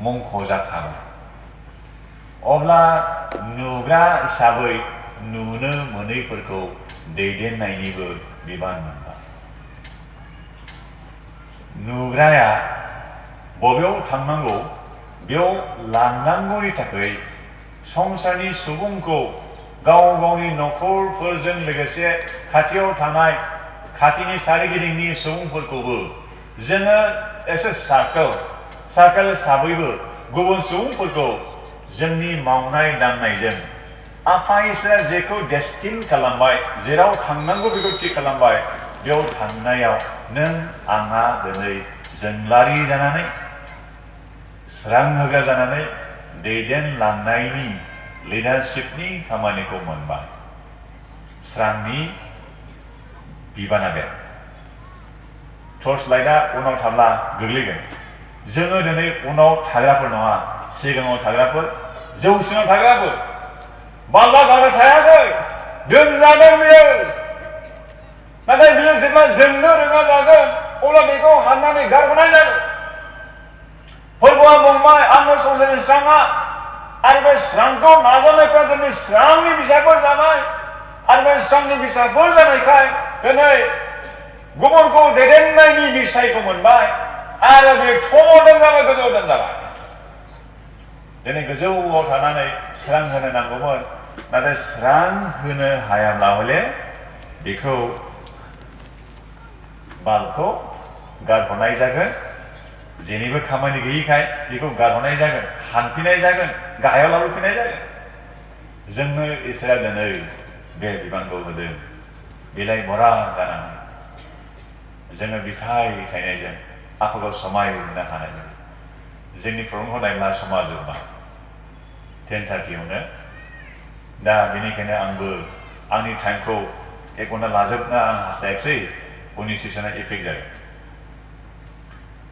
मुंख'जाखाङो अब्ला नुग्रा हिसाबै नुनो मोनैफोरखौ दैदेननायनिबो बिबान मोनबाय नुग्राया बबेयाव थांनांगौ बेयाव लांनांगौनि थाखाय संसारनि सुबुंखौ गाव गावनि नखरफोरजों लोगोसे खाथियाव थानाय खाथिनि सारिगिदिंनि सुबुंफोरखौबो जोङो एसे सार्केल हिसाबैबो गुबुन सुबुंफोरखौ जोंनि मावनाय दांनायजों आफा इसोरा जेखौ डेस्टिन खालामबाय जेराव थांनांगौ बेखौ थि खालामबाय बेयाव थांनायाव नों आंहा दिनै जोंलारि जानानै स्रां होग्रा जानानै दैदेनलांनायनि लिडारशिपनि खामानिखौ मोनबाय स्रांनि बिबाना बे टर्च लाइटआ उनाव थाब्ला गोग्लैगोन जोङो दिनै उनाव थाग्राफोर नङा सिगाङाव थाग्राफोर जौसिनाव थाग्राफोर बाल्बा गानो थायाखै दोनजादों बियो नाथाय बियो जेब्ला जोंनो रोङा जागोन अब्ला बेखौ हाननानै गारबोनाय जागोन फोरबोआ बुंबाय आंनो संसारनि स्राङा आरो बे स्रांखौ नाजावनायफ्रा दिनै स्रांनि फिसाफोर जाबाय आरो बे स्रांनि फिसाफोर जानायखाय दिनै गुबुनखौ दैदेननायनि बिसायखौ मोनबाय आरो बे थमाव दोनजाबाय गोजौआव दोनजाबाय दिनै गोजौआव थानानै स्रां होनो नांगौमोन नाथाय स्रां होनो हायाब्ला हले बेखौ बाल्बखौ गारहरनाय जागोन जेनिबो खामानि गैयिखाय बेखौ गारहरनाय जागोन हानफिननाय जागोन गाहायाव लाबोफिननाय जागोन जोंनो इसोरा दिनै बे बिबानखौ होदों बिलाइ बरा जानानै जोङो बिथाइ थायनायजों आफाखौ समायहोनो हानायजों जोंनि प्रग्रामखौ नायब्ला समा जोबबाय 10:30 दा बेनिखायनो आंबो आंनि टाइमखौ 1 घन्टा लाजोबनो आं हास्थायाखिसै उननि सेसना इफेक्ट जागोन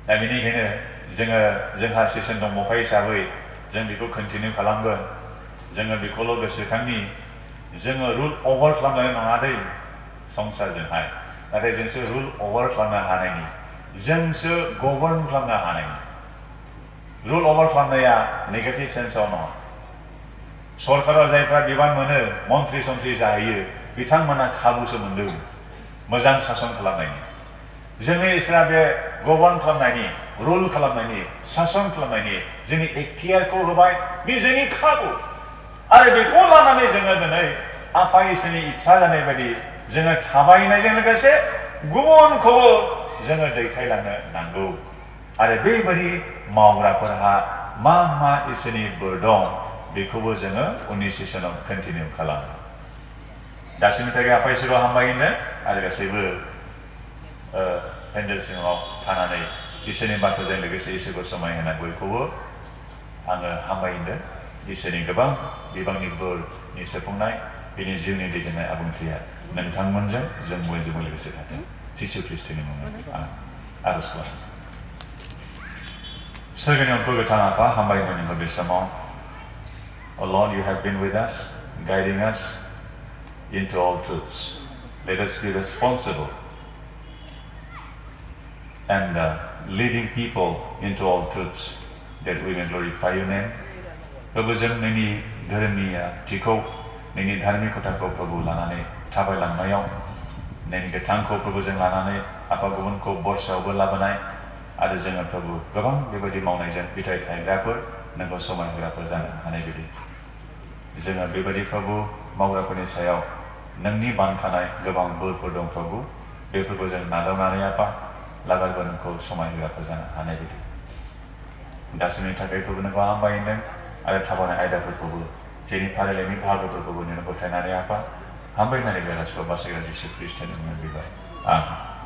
दा बेनिखायनो जोंहा सेसन दंबावखाय हिसाबै जों बेखौ कन्टिनिउ खालामगोन जोङो बेखौल' गोसोखांनि जोङो रुल अभार खालामनाय नङा दै संसारजोंहाय नाथाय जोंसो रुल अभार खालामनो हानायनि जोंसो गभर्न खालामनो हानायनि रुल अभार खालामनाया नेगेटिभ सेन्सआव नङा सरकाराव जायफ्रा बिबान मोनो मन्त्रि सन्त्रि जाहैयो बिथांमोना खाबुसो मोन्दों मोजां सासन खालामनायनि जोंनि इसोरा बे गभर्न खालामनायनि रुल खालामनायनि सासन खालामनायनि जोंनि एखतियारखौ होबाय बे जोंनि खाबु आरो बेखौ लानानै जोङो दिनै आफा इसोरनि इच्छा जानाय बायदि जोङो थाबायनायजों लोगोसे गुबुनखौबो जोङो दैथायलांनो नांगौ आरो बेबायदि मावग्राफोरहा मा मा इसोरनि बोर दं बेखौबो जोङो उननि सेसनाव कन्टिनिउ खालामो दासिमनि थाखाय आफा इसोरखौ हामबाय आरो गासैबो पेन्डेल सिङाव थानानै इसोरनि बाथ्राजों लोगोसे इसोरखौ समायहोनाय बयखौबो आङो हामबाय होनदों इसोरनि गोबां बिबांनि बोरनि सुफुंनाय बिनि जिउनि दैदेननाय आबुंथिया नोंथांमोनजों जों बयजोंबो लोगोसे थाथों जिसु ख्रिस्टनि मुङाव आरज खालामो सोरगोनि अनखौ गोथां आफा हामबाय होननानै बे समाव Oh Lord, you have been with us, guiding us into all truths. Let us be responsible and leading people into all truths that we may glorify your name. प्रभु जों नोंनि धोरोमनि थिखौ नोंनि धार्मिकताखौ प्रभु लानानै थाबायलांनायाव नोंनि गोथांखौ प्रभु जों लानानै आफा गुबुनखौ बर्सायावबो लाबोनाय आरो जोङो प्रभु गोबां बेबायदि मावनायजों फिथाइ थायग्राफोर नोंखौ समायहोग्राफोर जानो हानाय बायदि जोङो बेबायदि प्रभु मावग्राफोरनि सायाव नोंनि बानखानाय गोबां बोरफोर दं प्रभु बेफोरखौ जों नाजावनानै आफा लागारबो नोंखौ समायहोग्राफोर जानो हानाय बायदि दासिमनि थाखाय प्रभु नोंखौ हामबाय होनदों आरो थाबायनाय आयदाफोरखौबो जेनि फारिलाइनि बाहागोफोरखौबो नोंनो गथायनानै आफा हामबाय होननानै बेलासियाव बासायग्रा जिसु ख्रिस्टनि मुङाव बिबाय आमेन